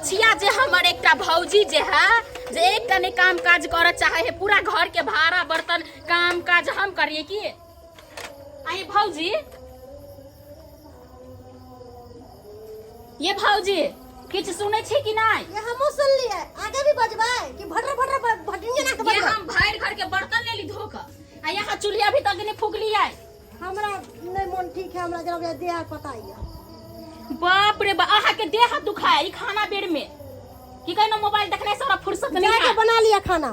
धोछिया जे हमर एकटा भौजी जे है जे एकटा नहि काम काज करऽ चाहे है, पूरा घर के भाड़ा बर्तन काम काज हम करिए की? आई भौजी, ये भौजी, किछु सुनै छी कि नहि? ये हमहूँ सुनलियै। आगे भी बजबै कि भटर भटर भटनिया ना के ये बजबै? हम भरि घर के बर्तन लेली धो कऽ आ यहाँ चूल्हा अभी तक नहीं फूकलियै। हमरा नहीं मन ठीक है, हमरा जरा देह हाथ पता है। बाप रे बा, अहाँ के देह हाथ दुखाय ई खाना बेर में की कहै मोबाइल देखने से हमरा फुर्सत नहीं जाके है। बना लिया खाना,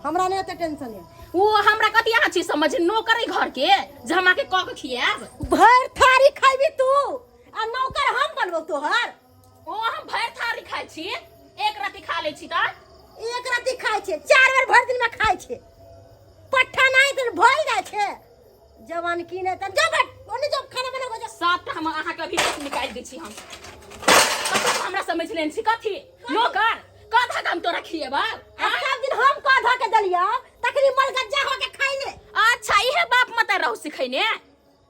हमरा नहीं ओते टेंशन है। वो हमरा कथी अहाँ छी समझ नौकर है घर के जे हम अहाँके कऽ के खियाब? भरि थारी खैबी तू आ नौकर हम बनबौ तोहर। ओ हम भरि थारी खाइ छी, एक राति खा लै छी तऽ। एक राति खाइ छै, चार बेर भरि दिन में खाइ छै। पट्ठा नहीं तऽ भइल जाइ छै जवान की नहीं तऽ जो बट ओने जो खाना बनाबो जो। सात हम अहाँके अभी तक निकालि दै छी हम। कथी हमरा समझ लेने छी? कथी नौकर कथा हम तोरा खिएबा? आ सब दिन हम कह धऽ के देलियौ तखनी मलगज्जा हो के खाइ ले। अच्छा, इहे बाप मत रहू सिखैने।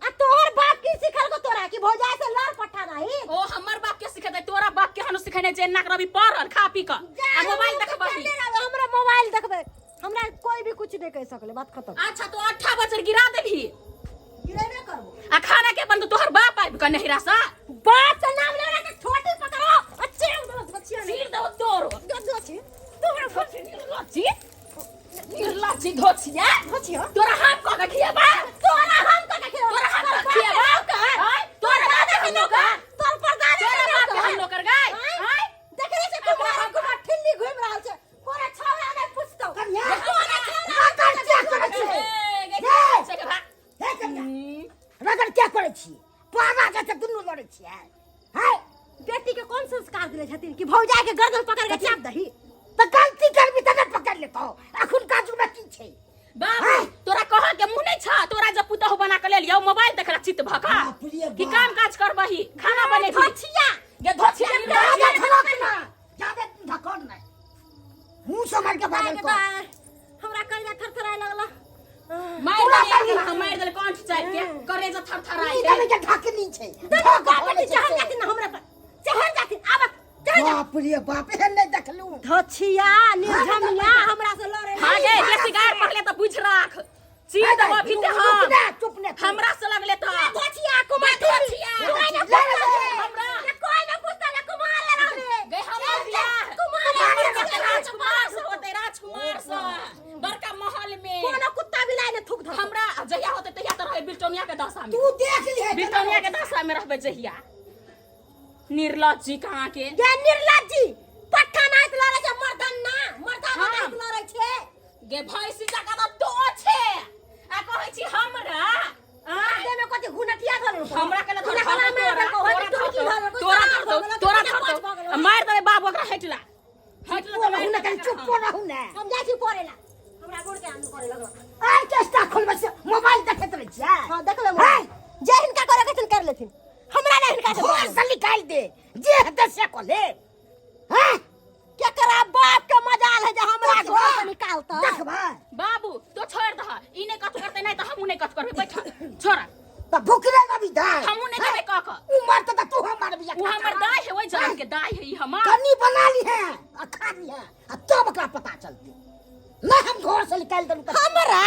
आ तोहर बाप की सिखल को तोरा कि भौजाई से लड़ पट्ठा नहीं? ओ हमर बाप के सिखेतै, तोरा बाप के हनु सिखेने जे नाक रवि पड़ल खा पी कऽ आ मोबाइल देखबही। हमरा मोबाइल देखबै, हमरा कोई भी कुछ नहीं कह सकले, बात खत्म। अच्छा, तो 8 बजे गिरा देबही? गिरेबे करबो। आ खाना के बनतो? तोहर बाप आबि कऽ नहिरा सँ? बाप से नाम लेना के छोटी पकड़ो अच्छे बच्चिया सिर दो तोरो। दो छी तोरा। निर्लज्जी, निर्लज्जी धोछिया। धोछिया। तोरा हम कऽ के खिएबा? तोरा हम कह के खिएबा। तोरा हम कऽ के खिएबा? आँय? तोरा दादा के नौकर, तोर पर दादा तोरा के बाप के हम नौकर। नौकर गाय। आँय? आँय? देखने से कुमार कुमार ठिल्ली घूम रहल छै, कोना छौड़ा नहीं पूछतौ। कन्या, कोना छौड़ा रगड़ क्या करै छी? ए, गे, के छै के भा? हे कन्या, रगड़ क्या करै छी? पारा के दुनू लड़ै छियै है। बेटी के कौन संस्कार दिले छथिन कि भौजाई के गर्दन पकड़ के चाप दही? तऽ गलती करबी तऽ ने पकड़ लेतौ। अखुनका जुगमे की छै? बाप, तोरा कह के मुंह नहीं छा? तोरा जब पुतहु बना के ले लियो मोबाइल देखला चित्त भका बाप रे कि बाप। काम काज करबही, खाना बनेबही? धोछिया। गे धोछिया। जादे धड़क ना, जादे धकड़ नहीं, मुंह से मार के बाजल कर। हमरा कलेजा थरथराए लगला। मार तोरा देल, करबी। हम मार देल कंठ चाट के करेजा थरथराई ई है। दमे के ढकनी छै। दोनों बाप बेटी चढ़ जाथिन ना हमरा पर, चढ़ जाथिन, आब चढ़ जा। बाप रे बाप, एहन नहि देखलू। धोछिया निर्झमिया हमरा से लड़े। हाँ गे, बेसी गार पड़ले तऽ बुझ राख, चीर देबो अभी ते हम। चुप ने, चुप ने। हमरा से लगले तऽ धोछिया कुमार धोछिया। कोई ना ले, ले, ले। हमरा कोई ना पूछता ना, कुमार रहले। गे हमर बियाह कुमार हमर राजकुमार से होते, राजकुमार से, बड़का महल में। कोनो कुत्ता बिलाई ने थूक धर। हमरा जहिया होते तहिया तऽ रहबै बिल्टोनिया के दशा में। तू देख लिहे। बिल्टोनिया के दशा में रहबै जहिया। निर्लज्जी कहाँ के। गे निर्लज्जी, पट्ठा नाच लड़े छै, मर्दन ना मर्दाना हाँ। नाच लड़े छै। गे भैंसी जकाँ तऽ तो छै आ कहै छी हमरा आँय? देह में कथी घुनटिया धरल? हमरा के धर। घुनकला में तोरा धरल, होय तोरा टुटकी धरल, धरतौ, तोरा धरतौ, तोरा धरतौ आ मारि देबै बाबू ओकरा। हटला, हटला तऽ मारि रहू ने, देबै। कनी चुप रहू ने। हम जाइ छी पढ़े ला, हमरा गोड़ के आम करे लगल। आइ चेष्टा खोलबै से मोबाइल देखैत रहै छियै? हां, देखबै मोबाइल। जे हिनका करे के कर लेथिन, हमरा नहीं हिनका से। घर से निकालि दे, जे हेतै से कऽ ले। हैं? केकरा बाप के मजाल है जे हमरा घर से निकालता? देखबै। बाबू, तो छोड़ दह, ई नहि कथु करतै, नहि तऽ हमहूँ नहि कथु करबै। बैठ, छोड़। तऽ भुखले रवि दाय। हमहूँ नहि देबै कऽ कऽ। उ मरतै तऽ तू हम मारबी। ओ हमर दाय है, ओहि जन्म के दाय है ई हमर। कनी बना ली है आ खा ली है आ तब ओकरा पता चलतै। नहि हम घर से निकालि देलहुँ तऽ हमरा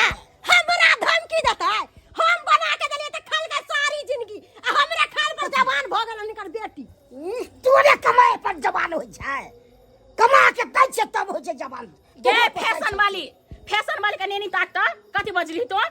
हमरा धमकी देतै? हम बना के देलियै तऽ खलकै सारी जिंदगी आ हमरा खाल पर जवान भऽ गेल हिनकर बेटी। तोरे कमाए पर जवान होइ छै? कमा के दै छै तब होइ छै जवान। गे फैशन वाली, फैशन वाली के नेनी ताक तऽ कथी बजली तो?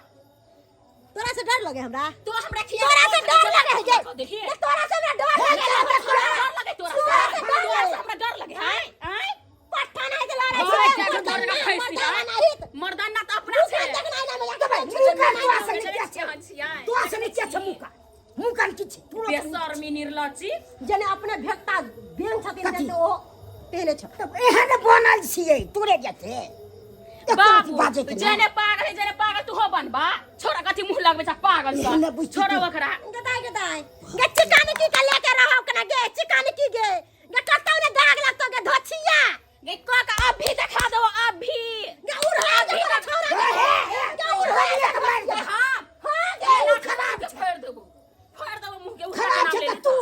तोरा से डर लगे हमरा? तो हमरा खिया तोरा से डर लगे है गे? देखिए। ये तोरा से हमरा डर लगे है। तोरा डर लगे? तोरा तोरा से से डर तोरा से लगे। हमरा डर लगे है? आय पट्टा नहीं दिला रहे भाई, छै। क्या मर्दाना डर लगे है? मर्दाना नहीं त- मर्दाना तऽ अपना छै। मुँह देखना ना मैं जाके मुँह कान तोरा से नीचे छियै, छै। छियै। तोरा से नीचे छै मुँह कान, मुँह कान की छै तोरा से नीचे? बेशर्मी निर्लज्जी। जने अपने भेक्ता बेंग छथिन कथी? जैसे ओ पहने छ। तब एहन बनल छियै तोरे जते एको रति बाबू बाजै के नहि। जेने पागल है, जेने पागल तू हो बनबा। छोरा, कथी मुंह लगबै छ पागल एहन सँ? बुझ छी छोरा तू। ओकरा। गदाय गदाय गे, चिकाने की के लेके रहो कना गे, चिकाने की गे गे, कतौ ने दाग लगतो गे धोछिया। गे क के अभी देखा दो अभी। गे उड़ा दे तोरा छौरा के। हे, हे, गे उड़ा दे। मारि देबै। हां हां गे। गे खराब छै, फाड़ देबो, फाड़ देबो मुंह के। खराब छै तऽ तू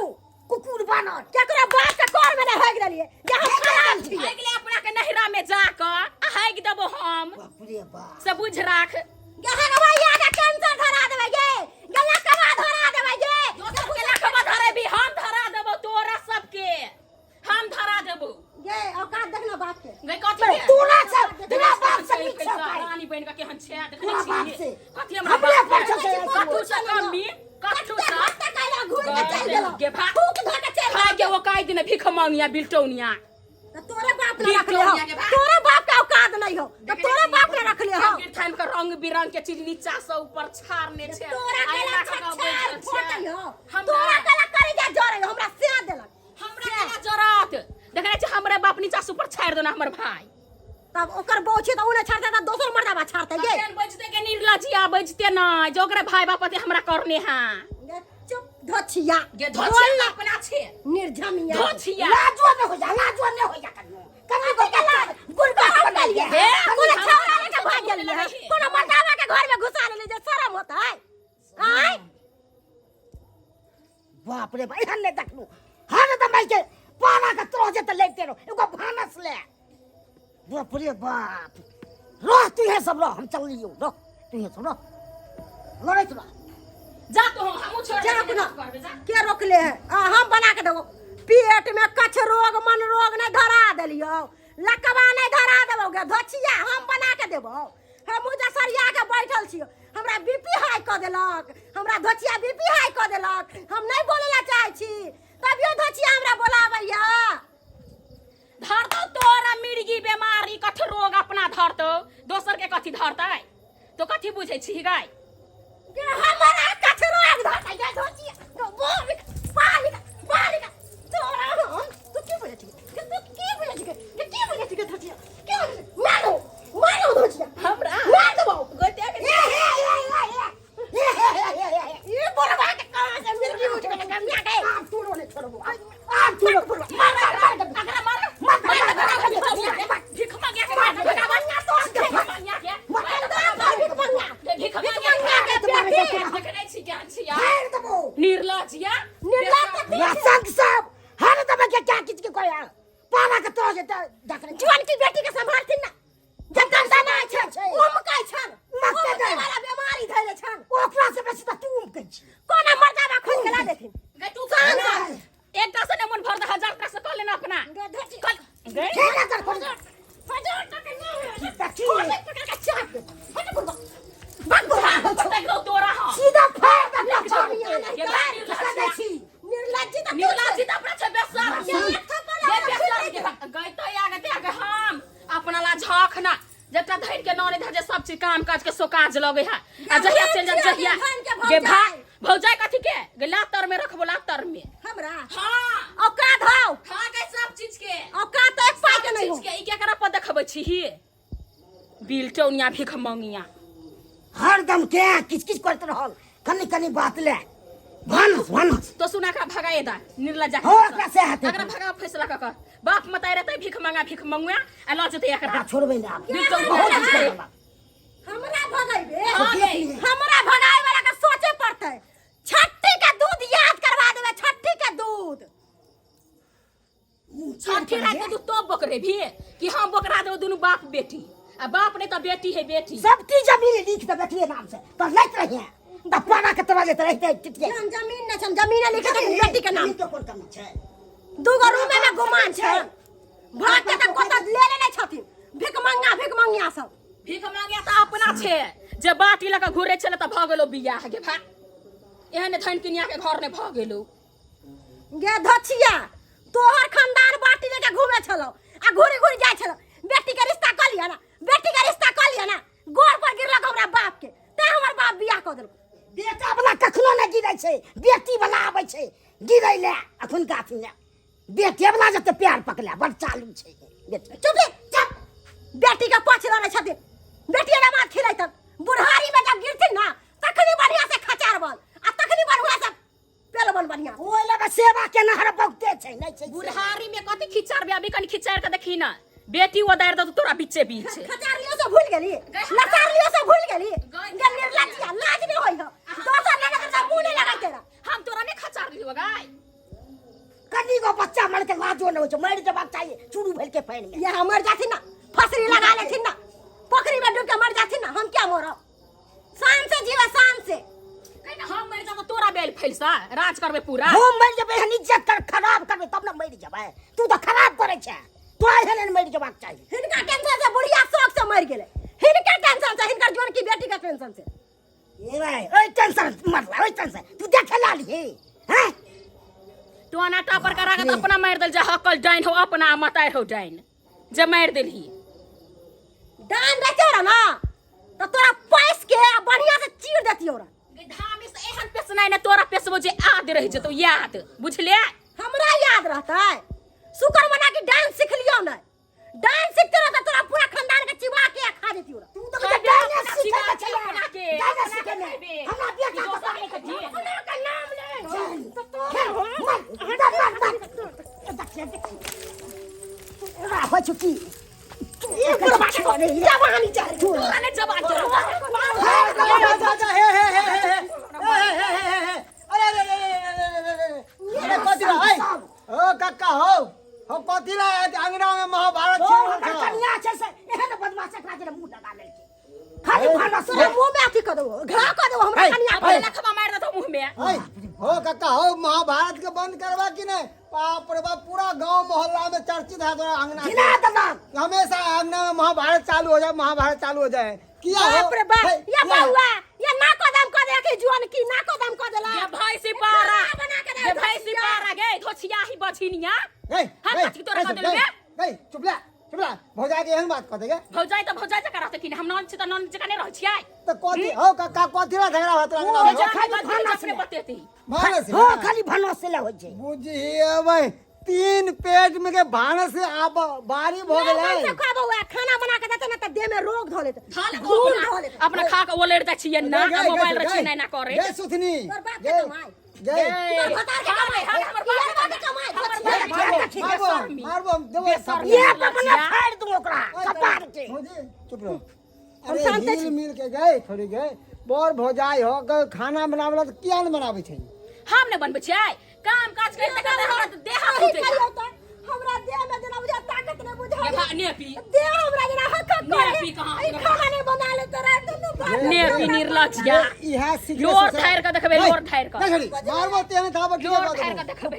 कुकुर बनल। केकरो बाप के कोर में नहीं होग रहलिए जे हम चल छी। भागि ले अपना के नहिरा में जा कऽ आ हागि देबो हम। बाप रे बाप। से बुझ राख। गे हगवैया के कैंसर धरा देबै गे, गे लकवा धरा देबै गे। दोसर के लकवा धरेबी, हम धरा देबो तोरा सबके, हम धरा देबो। गे औकात देख ना बाप के। गई कथी के? तोरा सब तोरा बाप से नीक छौ भाई। रानी बन के केहन छै देखै तोरा बाप छी से। कथी हमरा हमरे बाप पर से? छौ से। कथू से कमी कथू से? कते कैला घूर के चल गेलो। गे भा। थूक धऽ के चल खा के वो काई दिन भीख मांगिया बिलटौनिया। त तोरे बाप ने रखले हो। बिलटौनिया के भा। तोरे बाप के औकात नहीं हो त तोरे बाप ने रखले हो। गिरथान के रंग बिरंग के चीज नीचा से ऊपर छाड़ने छै। तोरा आ कैला एना कऽ कऽ छछार बैठल छै। फोटै हो। हमरा तोरा कैला करेजा जरै हो, हमरा से देलक। हमरा केना जरत देखने छी हमरे बाप नीचा से ऊपर छाड़ि देना हमर भाई। तब ओकर बहू छै त उ नहि छाड़तै त दोसर मर्दाबा छाड़तै गे। तखन बजते के निर्लजिया बजते न जे ओकरे भाई बाप अते हमरा करने हा। गे चुप धोछिया। गे धोछिया त अपना छे। निर्झमिया। धोछिया। लाजो नहि होइया, लाजो नहि होइया कनियो। कनि कथी के लाज? गुलबा हम गेलियै। हे, कोनो हम छौड़ा लेके भाग हम गेलियै। लगे। कोनो मर्दाबा के घर में घुसा लेलियै जे शरम होतै। आँय? बाप रे बाप, एहन नहि देखलहुँ। हर दमाइ के पाना के तोह जे तऽ लैते रहो एगो भानस ले। बाप रे बाप, रह तू हे सब रह, हम चल लियौ, रह तू हे सब रह, लड़ैत रह। जा तो हमहूँ छोड़ जा देबै, अपना। करबै, जा। के रोकले है? आ, हम बना के देबो। पेट में कछ रोग मन रोग नहीं धरा देलियौ, लकवा नहीं धरा देबो गे धोछिया, हम बना के देबो। हमहूँ जे सरिया के बैठल छियौ, हमरा बीपी हाई कऽ देलक, हमरा धोछिया बीपी हाई कऽ देलक। हम नहीं बोले ला चाहै छी तभियो धोछिया हमरा बोलाबैया। धरतौ तोरा मिर्गी बेमारी कथ रोग अपना धरतौ, दोसर के कथी धरतै? तो कथी बुझै छी गाय? गे हमरा कथ रोग धरतै गे धोछिया। बोल बालिका बालिका तोरा हम तू की बुझै छी? तू की बुझै छी? की बुझै छी धोछिया? की बुझै छी? मारो मारो धोछिया हमरा मार देबौ। गोटे के। हे हे हे हे हे हे हे हे हे हे। ई बुढ़वा के कहाँ से मिर्गी उठ गेलै गमिया के? आब तू रोने छोड़बो, आब तू रो, मार मार मार मार अकरा मार मार मार मार मार। भीख मांगिया के मार, भीख मांगिया तोड़ के। भीख मांगिया के मार भीख मांगिया। भीख भीख मांगिया मांगिया के बेटी। देखने छी ज्ञान छी यार। मार देबो। निर्लजिया। निर्लज त ना संग सब हर दमे के क्या किछ के कोई पाना के तोड़ जे देखने जुआन की बेटी के संभालथिन ना जतन समय छै छै। उमकै छन मरते उमकै दे। वाला बीमारी धैले छन। ओकरा से बेसी त तू उमकै छी। कोना मर्दाबा खोज के ला देथिन। गे तू कहाँ जा? एकटा से ने मन भर दे, हजार टा से कऽ लेना अपना। गे धोची। कल गे खेला कर खोज। हजार टका नहीं है। देखी। पकड़ के चाट दे। हट बुढ़वा। भाग बुढ़वा। पटक दो तोरा हम। सीधा फाड़ दे अपना निर्लज्ज फाड़। ये भाई निर्लज्ज। छी। निर्लज्ज त तू निर्लज्ज त अपना छै बेसर। ये एक थप्पड़ ये लगा बेसर के के गई तो आगे ते आगे हम अपना ला झख ना जटा धरि के नने धर जे सब चीज काम काज के सोकाज लगे है। आ जहिया चल जा जहिया गे भा भौजाई कथी के गे लातर में रखबो लातर में हमरा। हां औकात हौ। हां के सब चीज के औकात एक पाई के नहीं हो। चीज के ई केकरा पर देखबै छी ही बिलटौनिया भीख मंगिया। हरदम के किच किच करत रहल, कनी कनी बात ले भानस भानस। तो सुना का भगाए दा निर्लज्ज हो एकरा से हाथे। एकरा भगा फैसला क कर बाप मताई रहतै भीख मांगा भीख मंगुआ आ ल जेतै एकरा। छोड़बै ना आब। बिलटौनिया बहुत चीज करबा। हमरा भगाइबे? हाँ गे। हमरा भगाए वाला के सोचे पड़तै। छट्टी के दूध याद करवा देबै, छट्टी के दूध। छठी रात के दूध तो बोकरे भी कि हम बोकरा देबो दुनू बाप बेटी, आ बाप नहीं तो बेटी है बेटी। सब चीज जमीन लिख देबै एकरे नाम से तो लैत रहिए त पाना के तोरा लेत रहिते टिटिए। हम जमीन न छम, जमीन लिख देबै बेटी के नाम। जमीन के कोन कमी छै? दूगो रूम में गुमान छै, भाग के त कत ले लेने छथिन भीख मंगा भीख मंगिया सब। भीख मंगिया त अपना छै जे बाटी लऽ के घुरे छले त भ गेलो बियाह गे भा, एहन धन किनिया के घर ने भ गेलो। गे धोछिया तोहर खानदान बाटी लेके घूमे छलो आ घुरी घुरी जाय छलो, बेटी के रिश्ता क लिया ना, बेटी के रिश्ता क लिया ना, गोड़ पर गिरलक हमरा बाप के ते हमर बाप बियाह क देलक। बेटा वाला कखनो नहि गिरै छै, बेटी वाला आबै छै गिरै ले अखुनका अथी ले। बेटे वाला जते प्यार पकड़ले बड़ चालू छै बेटी। चुप रे चुप, बेटी के पछ लड़ै छथिन, बेटी रे मात खिलैतन बुढ़ारी में जब गिरथिन ना तखनी बढ़िया से खचारबन आ तखनी बढ़िया से पेलबन बढ़िया। ओइ लगे सेवा के नहर बहुते छै, नहि छै। बुढ़ारी में कथी खिचारबे अभी कनी खिचार के देखी ना, बेटी ओदारि दत तोरा बीचे बीच। खचारलियो से भूल गेली, लचारलियो से भूल गेली, गे निर्लज्जिया लाज नहीं होई हो, दोसर लगे त मुंह नहीं लगाई तेरा। हम तोरा नहीं खचारलियो गाय। कनी गो बच्चा मर के लाजो नहीं होइ छै, मरि जेबाक चाहिए चूरू भरि के। एके पानि में। ये मर जाथिन ना, फसरी लगा लेथिन ना, पोखरी में डूब के मर जाथिन ना, हम क्या मरब? शान से जीवे, शान से। कहि ना हम मरि जाब तऽ तोरा बेल फैलसा राज करबै पूरा। हम मरि जेबै, एहन इज्जत कर खराब करबै तब ने मरि जेबै। तू तऽ खराब करै छै, तोरा एहन एहन मरि जेबाक चाही। हिनका टेंशन से बुढ़िया शौक से मरि गेलै, हिनका टेंशन से, हिनकर जोन की बेटी के टेंशन से। ए भाई, ओहि टेंशन मरला, ओहि टेंशन तू देखे लाली हे हैं? टोना टापर करा के तऽ अपना मारि देल जे हकल डाइन हो, अपना मतारि हो डाइन जे मारि देलही। डाइन रहते रह ना तो तोरा पैस के आ बढ़िया से चीर देतियो रह। धामी से एहन पेसनाइ ने तोरा पेसबो जे याद रहि जेतौ, याद बुझले? हमरा याद रहतै? शुक्र मना कि डांस सीख लियो ने, डांस सीखते रहता तोरा पूरा खानदान के चिबा के आ खा देतियो रह। तू तऽ खा डांस अपना सीखे चिबा के के, छलै। अपना के, डांस अपना सीखे के ने। खैबे। हमरा बेटा ई के दोसर बारे के के जी। अपना के नाम ले तो तोरा मर मर मर मर। देखिए देखिए एकरा होइ छौ की? ई बुढ़बा के जवानी चाही। तोरा ने जवान तोरा। अच्छा अच्छा, हे हे हे हे हे हे हे हे हे, अरे अरे अरे अरे अरे अरे अरे, कथी ला है ओ कक्का? हो हो, कथी ला अंगना में महाभारत ओ छिड़ हमर रहल छौ? कनिया छै से एहन बदमाश एकरा जेना मुंह लगा लेलकै, खाली भानस तोरा मुंह में अथी कर देबो, घा कर देबो हमरा हे, कनिया अपने के। लखबा मारि देतौ मुँह में। है हो कक्का, हो महाभारत के बंद करबा कि नहीं? बाप रे बाप, पूरा गांव मोहल्ला में चर्चित है तोरा अंगना के। घिना देलक। हमेशा अंगना में महाभारत चालू हो जाए, महाभारत चालू हो जाए। किया हो? बाप रे बाप। हे, ये किया? बउआ ये ना कदम क दे के जुआन की ना कदम क देला। गे भैंसी पारा। बना के दे गे भैंसी धोछिया। पारा गे धोछिया ही बछिनिया। गई हाँ, गई कथी तोरा गई, कह देलू गई, गे? गई, चुप ला चुप ला, भौजा के एहन बात कह देगे? भौजाई तऽ भौजाई जकाँ रहतै कि ने? हम नन छी तऽ नन जकाँ नहि रहै छियै? तऽ कथी हो कक्का, कथी ला झगड़ा होत अंगना में? जे खाली खाली भानस अपने ले। बतेती। भानस? हाँ, खाली भानस ले होइ छै। बुझिए भाई, तीन पेट में के भानस से आब बारी भ नहीं, गेलै। सब खा बउआ, खाना बना के देते ना त देह में रोग धो लेते, खा ले घून अपना धो लेते। अपना खा के ओलैर जाइ छियै ना। गई, आ गई, मोबाइल गई, रखी ना ना करे। गई सुथनी। तोर बाप के गई, कमाई। गई। तोर भतार के कमाई, हाँ, हमर बाप के कमाई, हमर धोछिया। बाप के मारबो बेशर्मी। मारबो हम देबो बेशर्मी। ये तऽ मने फाड़ि दूं ओकरा कपार के। भौजी चुप रहो। हम अरे शांते हिल छी। मिल के गए थोड़ी गए बड़ भौजाई हो गए, खाना बनावला तऽ किया ने बनाबै छै? हम नहि बनबै छियै, काम काज करिते करिते हमरा तऽ देह हाथ अही टूटै कहियौ तऽ हमरा देह में जेना बुझा ताकत नहि बुझा। छै। ने पी। देह हमरा जेना हक हक ने करे। पी कहाँ? ई खाना नहि बना लेते रहे दुनू बाप। ने पी निर्लज्जिया। इएह सीख लोर ठारि कऽ देखबै, लोर ठारि कऽ। मारबो तेहन था बठी। लोर ठारि कऽ देखबै।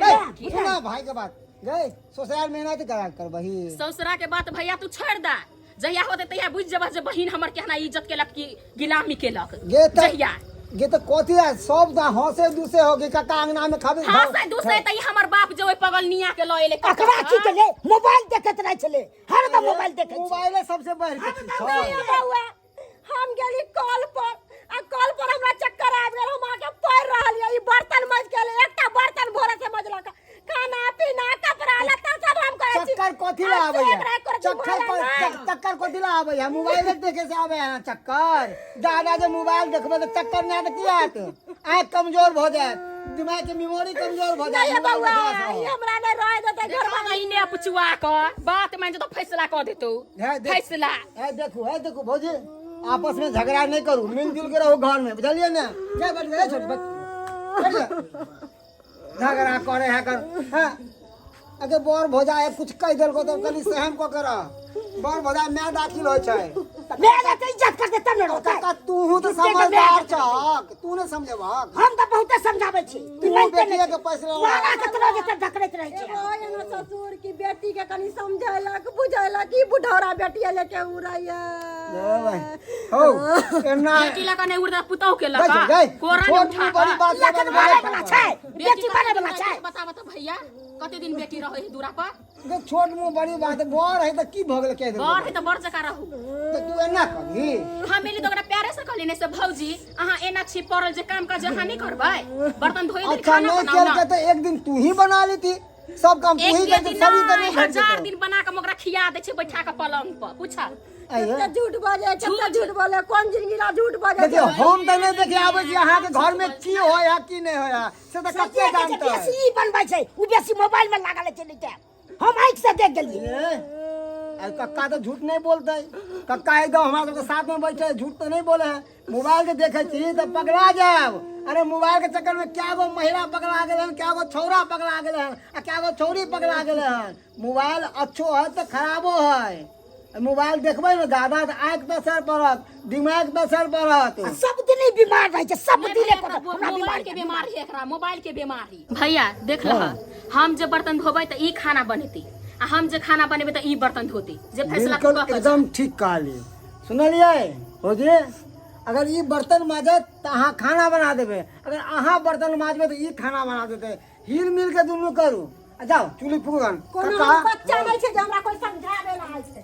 सुना भाई के बात गए, ससुराल में एनाहिते करा करबही। ससुरा के बात भैया तू छोड़ दा, जहिया होते तहिया बुझि जेबह जे बहिन हमर केहना इज्जत केलक कि गुलामी केलक। गे तऽ जहिया गे तऽ कथी है सब तऽ हंसे दूसे हो गे काका अंगना में खाबे। हाँ से दूसरे तऽ ई हमर बाप जे ओहि पगलनिया के लऽ एलै। अकरा की केले, मोबाइल देखैत रहै छलै, हरदम मोबाइल देखै छै। मोबाइले सबसे बढ़ के चीज छै। नहीं बउआ, हम गेली कल पर आ कल पर हमरा चक्कर आबि गेल, हम आके पढ़ि रहल ये, ई बर्तन मज गेल, एकटा बर्तन भोरे से मजलक, खाना पीना कपड़ा लत्ता सब हम करै छी। चक्कर कथी ला आ आबै है? से एकरा करै छी, चक्कर मारा ना। चक्कर कथी ला आबै है? मोबाइल देखे से आबै है चक्कर। दादा जे मोबाइल देखबै तऽ चक्कर नहि आयत की आयत? आँखि कमजोर भऽ जायत, दिमाग के मेमोरी कमजोर भऽ जायत नहीं मोबाइल बउआ, देखला सँ। ई हमरा नहीं रह देतै घर में। ई ने पुछुआ क बात मान जेतौ, फैसला कऽ देतौ। हे देख। फैसला। हे देखू, हे देखू भौजी, आपस में झगड़ा नहीं करू, मिलजुल के रहो घर में, बुझलिए ने? जा बैठ जा, छोट बैठ बैठ जा। झगड़ा करे है कर हाँ अगे बर भौजा है कुछ कह देलको तो कनी सहम को कर, बर भौजा my दाखिल होइ छै। तऽ माय के इज्जत करतै तब ने रहतै। काका तू तो झूठे के समझदार माय के छहक, तू ने समझबहक? हम तऽ बहुते समझाबै छी। तू मानिते नहि बेटिया के छै। पैसा लगा। मारा के तोरा जेतै ढकरैत रहै छै। एगो एना ससुर की बेटी के कनी समझैलक बुझैलक, ई बुढ़ौरा बेटिया लेके उड़ैया। हो एना बेटी लऽ कऽ नहि उड़ता, पुतहु के लऽ गई, कऽ गई, कोरा ने छोट उठा मुँह बड़ी कऽ। बात लेकिन मारे वाला छै, बेटी मारे वाला छै। बता बता भैया, कते दिन बेटी रहै है दूरा पर? गे, छोट मुँह बड़ी बात, बर है तऽ की भऽ गेल कहि देलको? बड़ है तऽ बड़ जकाँ रहू। तऽ तू एना करही? हम एली तऽ ओकरा प्यारे से कहली ने से भौजी अहाँ एना छी पड़ल जे काम काज अहाँ नहि करबै, बर्तन धोइ देली, अच्छा खाना नहीं बनाउ केलकै ना। तऽ एक दिन तू ही बना लेती, सब काम तू एक ही करती, दिन सभी तऽ नहि, नहीं घट हजार जेतौ। दिन बना कऽ हम ओकरा खिया दै छियै बैठा कऽ पलंग पर, पूछा। आइयो। कते झूठ बजै, कते झूठ। झूठ बोले, कोन जिंदगी ला झूठ बजै। देखियौ हम तऽ नहि देखे आबै छी अहाँके घर में की होय है की नहि होय है, से तऽ कते जे जानतै। बेसी ई बनबै छै ओ बेसी मोबाइल में लागल छै, नहि तऽ हम आँखि से देख गेलियै। ए, अरे कक्का तो झूठ नहीं बोलते, कक्का एकदम हमारा सबके साथ में बैठे है, झूठ तो नहीं बोले हैं। मोबाइल के देखे छी तऽ पकड़ा जायब, अरे मोबाइल के चक्कर में क्या गो महिला पगला गेल हन, क्या गो छौड़ा पगला गेल हन आ क्या गो छौड़ी पगला गेल हन। मोबाइल अच्छो है तऽ खराबो है। मोबाइल देखबै ने दादा तऽ आँखि पे असर पड़त, दिमाग पे असर पड़त। आ सब दिन ही बीमार रहै छै, सब नहि दिन भैया, एकरा एकरा हमरा मोबाइल बीमारी के बीमारी है, एकरा मोबाइल के बीमारी। भैया देख लह, हम जे बर्तन धोबै तऽ ई खाना बनेतै आ हम जे खाना बनेबै तऽ ई बर्तन धोतै। जे फैसला तू बिल्कुल कऽ कऽ जा। एकदम ठीक कहली। सुनलियै भौजी, अगर ई बर्तन माजत तऽ अहाँ खाना बना देबै, अगर अहाँ बर्तन माजबै तऽ ई खाना बना देतै। हिल मिल के दुनू करू। आ जाओ चूल्ही फूकू गन। कोनो कक्का हम बच्चा नहीं छै जे हमरा कोई समझावे ला आयल छै।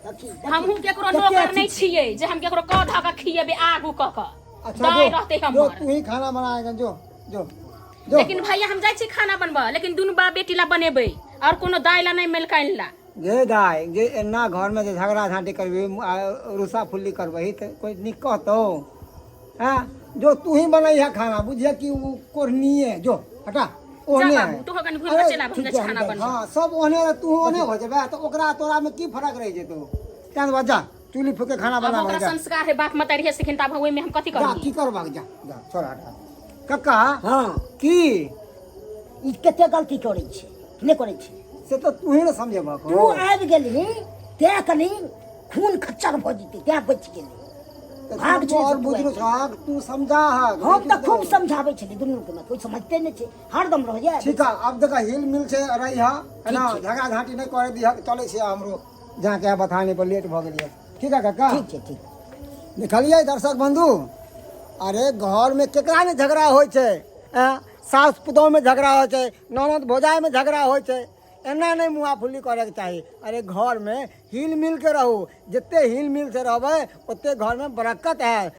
देखी, देखी। हमहूँ केकरो कते नौकर अथी नहि छियै जे हम केकरो कह धऽ कऽ खियेबै आगू कऽ कऽ। अच्छा दाइ जो, रहतै जो हमर। तू ही खाना बनाएगा, जो जो जो। लेकिन भैया हम जाइ छी खाना बनबऽ, लेकिन दुनू बाप बेटी ला बनेबै और कोनो दाइ ला नहि, मेलकाइन ला। गे दाइ गे, एना घरमे जे झगड़ा झाँटी करबही आ रुसा फुल्ली करबही तऽ कोइ नीक कहतौ? हैं, जो तू ही बनैहे खाना, बुझिए कि ओ कोढ़निए। जो हटा ओहने जा है। बाबू, तू कनि घुमि कऽ अरे, चलि आब, हम जाइ ठीक छी छै, खाना हम बनबऽ। हाँ, सब ओहने रह, तू ओहने हो जेबे तऽ ओकरा तोरा में की फर्क रहि जेतौ? तें दुआरे जा चूल्ही फूके खाना आब बना ओकरा जा। संस्कार है, बाप मतारी है सिखिन, तऽ आब ओहिमे हम कथी जा करबै? की करबाक, जा जा छोड़ हटा। कक्का। हाँ। की ई कते गलती करै छै, नहि करै छै से तऽ तू ही ने समझेबहक। तू आबि गेलही तें कनि खून खच्चर भऽ जेतै, तें बचि गेली। तऽ भाग तू छै और से तू बुझलो आबि। छहक, तू समझा हक। हम तऽ खूब समझाबै छलियै दुनू के, कोइ समझते नहि छै, हरदम रहैया। ठीक है, अब देखा हिल मिल से रही है ना, छै। झगड़ा झांटी नहीं करे दिहक। चलै छै, हमरो जाके बथाने पर लेट भऽ गेलियै। ठीक है काका? ठीक छै, ठीक। देखलियै दर्शक बंधु, अरे घरमे केकरा नहि झगड़ा होइ छै? एँ, सास पुतोहमे झगड़ा होइ छै, ननद भौजाइमे झगड़ा होइ छै। एना नहि मुआ फुल्ली करैके चाही। अरे घरमे हिल मिल के रहू, जते हिल मिल से रहबै ओते घरमे बरक्कत हैत।